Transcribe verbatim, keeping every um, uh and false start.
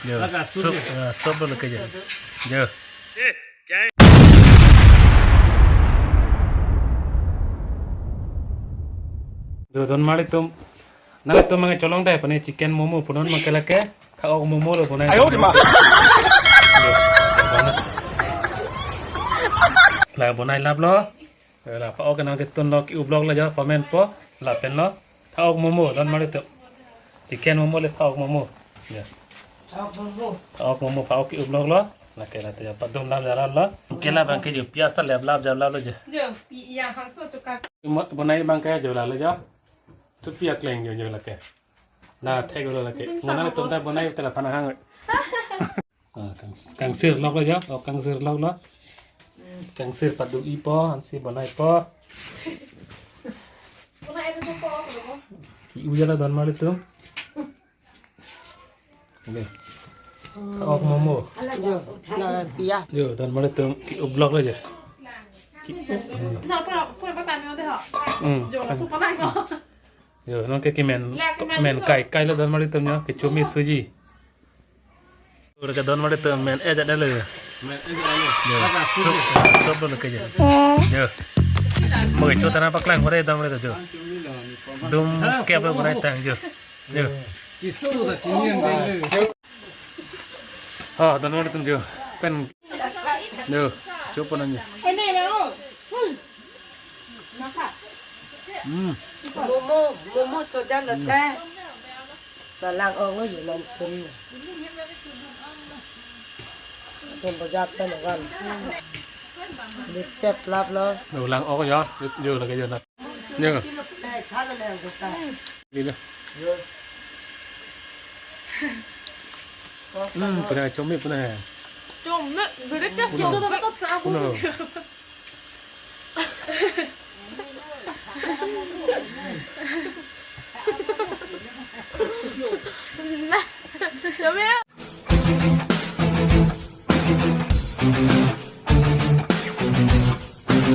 Jo, soup, ah, soup lo ke jo. Jo. Jo, don marli atum. Nangtum mangke cholong dai pini chicken momo punon mangke lake. Phak-ok momo lo punai. Ayo, di ma. Jo, la punai lap lo. La phak-ok nangketun lo, ki-ublok lo jo, pamen po, lapen lo. Phak-ok momo, don marli atum. Chicken momo le phak-ok momo. Jo. Phak-ok momo. Phak-ok momo, phak-ok ki-ublok lo. Lake lake jo, padum lap jalan lo. Kela bangke jo, pias ta lap lap jalan lo jo. Jo, pi-, ya, hangso chuka. Mo-, bonai bangke jo lalo jo. Supi akleng jo jo lake. Na thek lo lake. Itum mona sama tum ta po. Bonai ta la phana hang. Ah, kang-, kangsir lok lo jo. Oh, kangsir lok lo. Kangsir padum-i po, ansi bonai po. Bonai itu po, po. Ki-u jala don marli atum. Oke. Phak-ok momo. Jo, na pias. Jo, don marli atum ki-ublok lo jo. Ki-u. Bisa pura, pura patah ni deh, ha? Hmm. Jo, langsung patah ni. Jo, nangke kemen, men kai, kai lo don marli atum jo, kechomi suji. Ur ke don marli atum men eh jat lo. Men eh jat lo. Jo, soup, soup lo ke jo. Jo. Mo ke chotana paklang pore don marli atum jo. Dum kep lo pore tang jo. Jo. Kisu ta chini yang deng lo. Ha, don marli atum jo. Pen. Jo, soup pon jo. Hmm. Momo, momo chodan ate. Nalang-ok lo jo nangtum. Tum bajak kan kan. Dik chep lap lo. Jo, lang-ok jo, jo lake jo na. Jo. Lilo. Hmm, pernah chomi pernah. Chomi, beri tes. Pernah. Pernah. Nah, chomi.